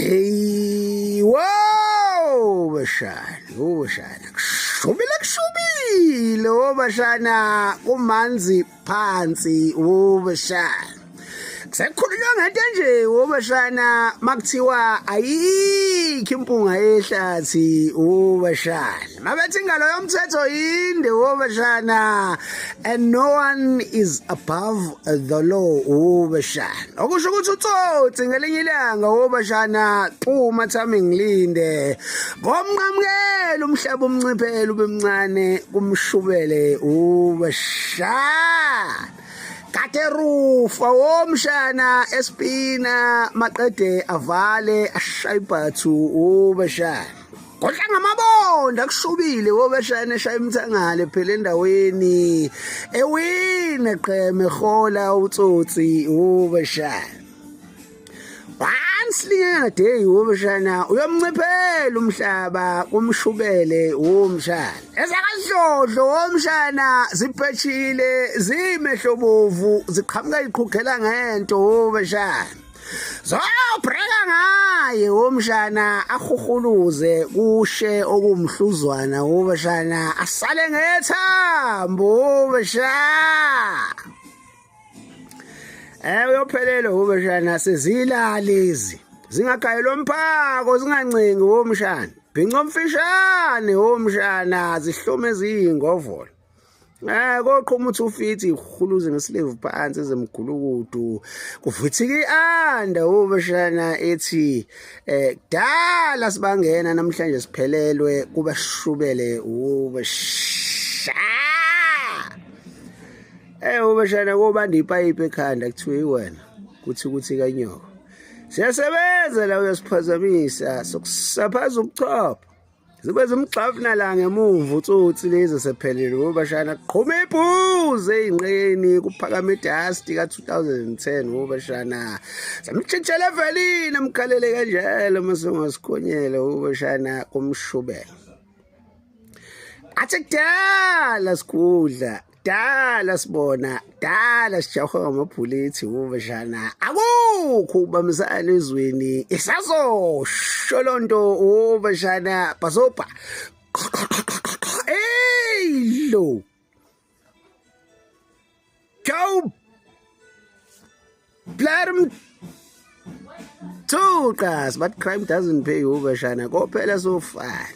Hey, wow, bashana, oh bashana. Kushubile kushubile, oh bashana, kumanzi phansi, oh bashana. Sekukhulunywa ngento nje wobashana makuthiwa ayikho impunga yehlathi wobashana. Mabethi ingalo yomthetho yinde wobashana and no one is above the law wobashana. Okusho ukuthi utsotsi ngelinye ilanga wobashana phuma thami ngilinde. Ngomnqamukela umhlaba umnciphele ube mncane kumshubele ubashana. Kade rufa womshana espina maqede avale ashaye ibhathu ubashana. Kodla ngamabonda kushubile wobashana eshaya imthangale phela endaweni ewine qheme hola utsotsi ubashana. Once day womshana uyomnciphela umhlaba kumshubele womshana. Ezakadlodlo womshana ziphetshile zimehlobovu ziqhamuka iqhugela ngento womshana. Zobreka ngaye womshana ahuhuluze kushe okumhluzwana womshana asale ngethambo womshana. Eh uyophelelwa ubeshana sezila lezi. Zingagayelwa umphako zingancengi womshana. Bhinca omfishane womshana zihlome zingovolo. Eh koqhuma uthi ufithi ihuluze ngesilevu phansi ezemgulukudu kuvithika ianda ubeshana ethi eh kudala sibangena namhlanje siphelelwe kuba shubele ubeshana Eh ubeshana kobanda ipayipi ekhanda kuthiwa iwena kuthi kuthi kanyoko. Siyasebenza la uyasiphazamisa sokusaphaza ubuchopho. Zibe zimgxafuna la ngemuva utsotsi lezi sephelile ubashana qhuma ibhuze eyinqeni kuphakama idust ka-2010 ubashana samtshintshela evelini amkhalele kanjalo uma sungasikhonyela ubashana kumshubela athi kudala sigudla Dala sibona, dala sijahwa ngamabhulethi ubashana. Akukho ukubambisana ezweni. Isazosho lonto ubashana bhasobha. Hey lo. Go Blarm Thuqas but crime doesn't pay ubashana kophela sofana.